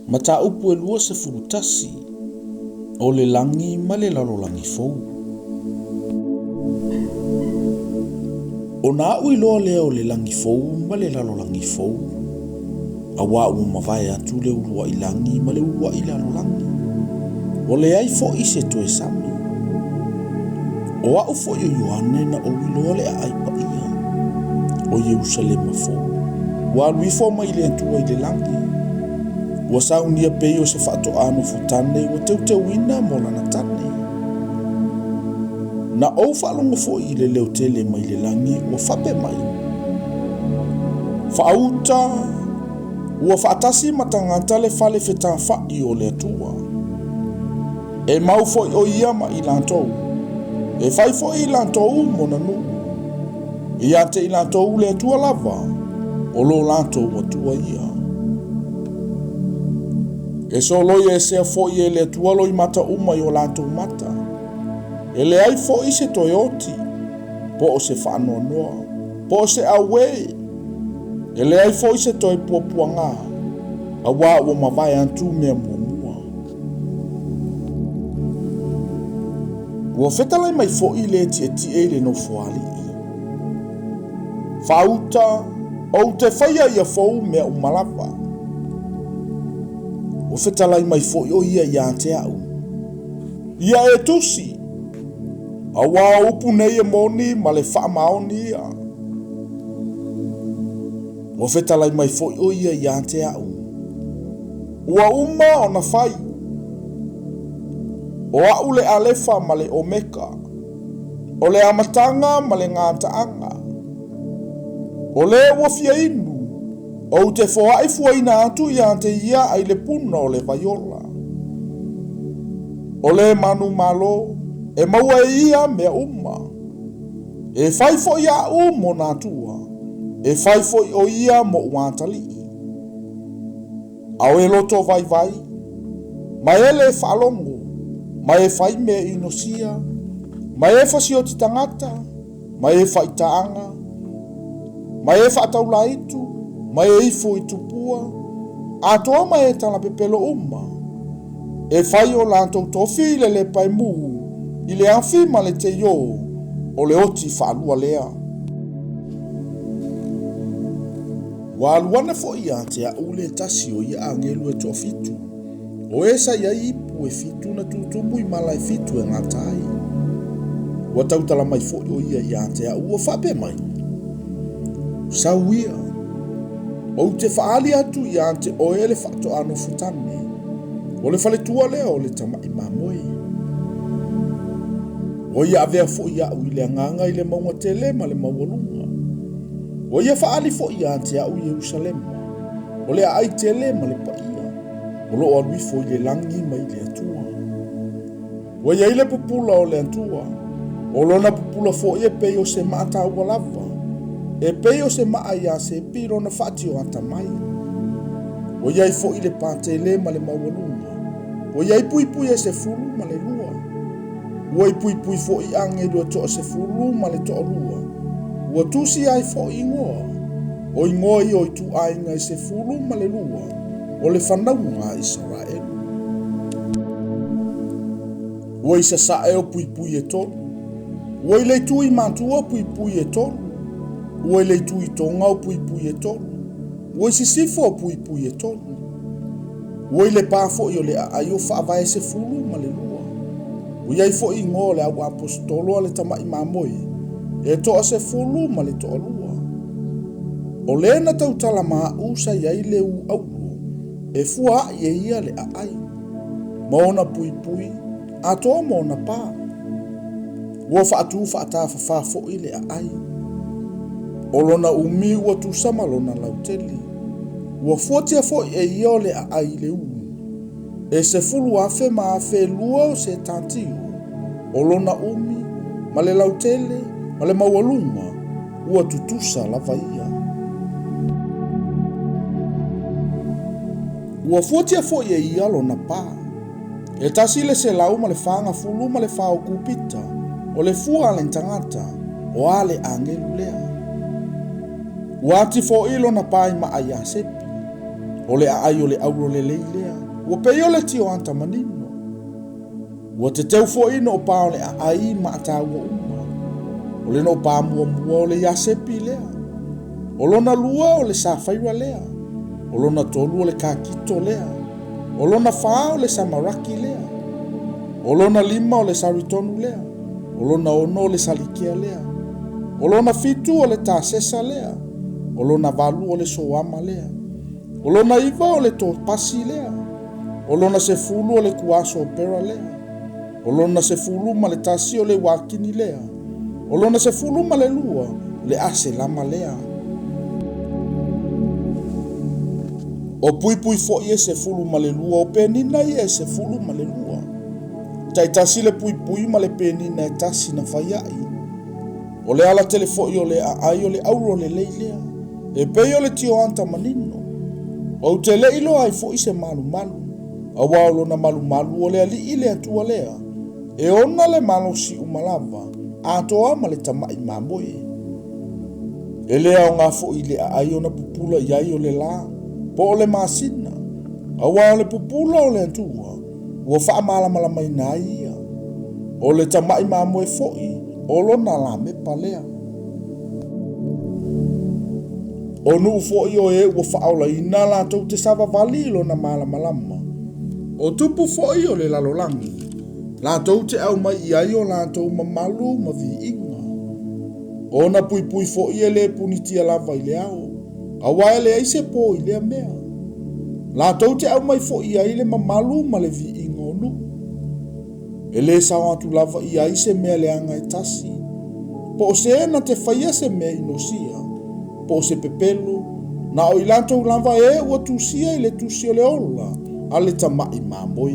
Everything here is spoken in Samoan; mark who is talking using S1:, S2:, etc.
S1: Mataupu e 21, O le lagi ma le lalolagi fou. Ona aʻu iloa lea o le lagi fou ma le lalolagi fou, auā ua mavae atu le uluaʻi lagi ma le uluaʻi lalolagi, ua leai foʻi se toe sami. O aʻu foʻi o Ioane na ou iloa le ʻaʻai paia o Ierusalema fou, ua alu ifo mai le Atua i le lagi. Ua saunia pei o se faatoʻā nofo tane ua teuteuina mo lana tane. Na ou faalogo foʻi i le leo tele mai le lagi ua faapea mai, Faauta, ua faatasi ma tagata le fale fetafaʻi o le Atua. E mau foʻi ʻo ia ma i latou, e fai foʻi i latou mona nuu. Ia te i latou le Atua lava, o lo latou Atua ia. E soloia esea foʻi e le Atua loimata uma i o latou mata. E leai foʻi se toe oti, po o se faanoanoa, po o se auē. E leai foʻi se toe puapuagā, auā ua mavae atu mea muamua. Ua fetalai mai foʻi le tietie i le nofoalii. Faauta, ou te faia ia fou mea uma lava. Ua fetalai mai foʻi ʻo ia iā te aʻu. Ia e tusi, auā o upu nei e moni ma le faamaoni ia. Ua fetalai mai foʻi ʻo ia iā te aʻu. Ua uma ona fai. ʻO aʻu le ʻAlefa ma le ʻOmeka, ʻo le amataga ma le gataaga. ʻO le ua fia inu, ou te foaʻi fuaina atu iā te ia ai le puna o le vai ola. ʻO le manumalo, e maua e ia mea uma. E fai foʻi aʻu mona Atua, e fai foʻi ʻo ia moʻu atalii. A o e loto vaivai, ma e le faalogo, ma e fai mea inosia, ma e fasioti tagata, ma e faitaaga, ma e faataulaitu, ma e ifo i tupua, atoa ma e talapepelo uma, e fai o latou tofi i le lepa e mū, i le afi ma le teiō o le oti faalua lea. Ua alu ane foʻi iā te aʻu le tasi o ia agelu e toafitu, o e sa i ai ipu e fitu na tutumu i mala e fitu e gata ai. Ua tautala mai foʻi ʻo ia iā te aʻu ua faapea mai, Sau ia, ou te faaali atu iā te ʻoe le faatoʻā nofo tane, o le faletua lea o le tamaʻi mamoe. Ua ia avea foʻi aʻu i le agaga i le mauga tele ma le maualuga. Ua ia faaali foʻi iā te aʻu Ierusalema, o le aʻai tele ma le paia, o loo alu ifo i le lagi mai le Atua. Ua iai le pupula o le Atua, o lona pupula foʻi e pei o se maa taua lava, e pei o se maa iā Sepi lona faatio atamai. Ua iai foʻi le pā tele ma le maualuga, ua iai puipui e 12. Ua i puipui foʻi agelu e toasefulu ma le toalua, ua tusi ai foʻi igoa, o igoa ia o ituaiga e 12 o le fanauga a Isaraelu. Ua i sasae o puipui e tolu, ua i le itu i matua o puipui e tolu, ua i le itu i tonga o puipui e tolu, ua i sisifo o puipui e tolu. Ua i le pā foʻi o le aʻai o faavae 12. Ua i ai foʻi igoa o le au aposetolo a le tamaʻi mamoe, e toasefulu ma le toalua. O le na tautala ma aʻu sa i ai le u auro, e fua aʻi e ia le aʻai, ma ona puipui, atoa ma ona pā. Ua faatū faatafafā foʻi le aʻai. O lona umi ua tusa ma lona lautele. Ua fuatia foʻi e ia o le aʻai i le u. E 10,000 ma 2000 o se tatio, o lona umi, ma le lautele, ma le maualuga, ua tutusa lava ia. Ua fuatia foʻi e ia lona pā. E 144 o kupita, o le fua a le tagata, o a le agelu lea. Ua ati foʻi lona pā i maa iā Sepi. O le aai o le auro lelei lea, ua pei o le tioata manino. Ua teteu foi noopā o le aai i maa taua uma. O le noopā muamua o le iasepi lea. O lona lua o le safaira lea. O lona tolu o le kakito lea. O lona fā o le samaraki lea. O lona lima o le saritonu lea. O lona ono o le salikea lea. O lona fitu o le tasesa lea. O lona valu o le soama lea. O lona iva o le topasi lea. O lona sefulu o le kuaso opera lea. O lona sefulu ma le tasi o le uakini lea. O lona sefulu ma le lua o le aselama lea. O puipui foi e 12 o penina ia e 12. Taitasi le puipui ma le penina e tasi na faiai. O le alatele foi o le aai o le auro lelei lea. E pei o le tioata manino. Ou te le iloa ai foi se malumalu. Auā o lona malumalu o le Alii le Atua lea, e ona le malosi uma lava, atoa ma le tama'i mamoe. E le aoga foi i le aai ona pupula i ai o le lā, po o le masina, auā o le pupula o le Atua, ua faamalamalamaina ai ia. O le tama'i mamoe foi, o lona lamepa lea. O nuu foi o e ua faaolaina latou te savavali i lona malamalama. O tupu foi o le lalolagi, latou te aumai i ai o latou mamalu ma viiga. Ona puipui foi e le punitia lava i le ao, auā e leai se po i lea mea. Latou te aumai foi i ai le mamalu ma le viiga o nuu. E lē sao atu lava i ai se mea leaga e tasi, po o se na te faia se mea inosia, po o se pepelo, na o i latou lava e ua tusia i le tusi o le ola a le tama'i mamoe.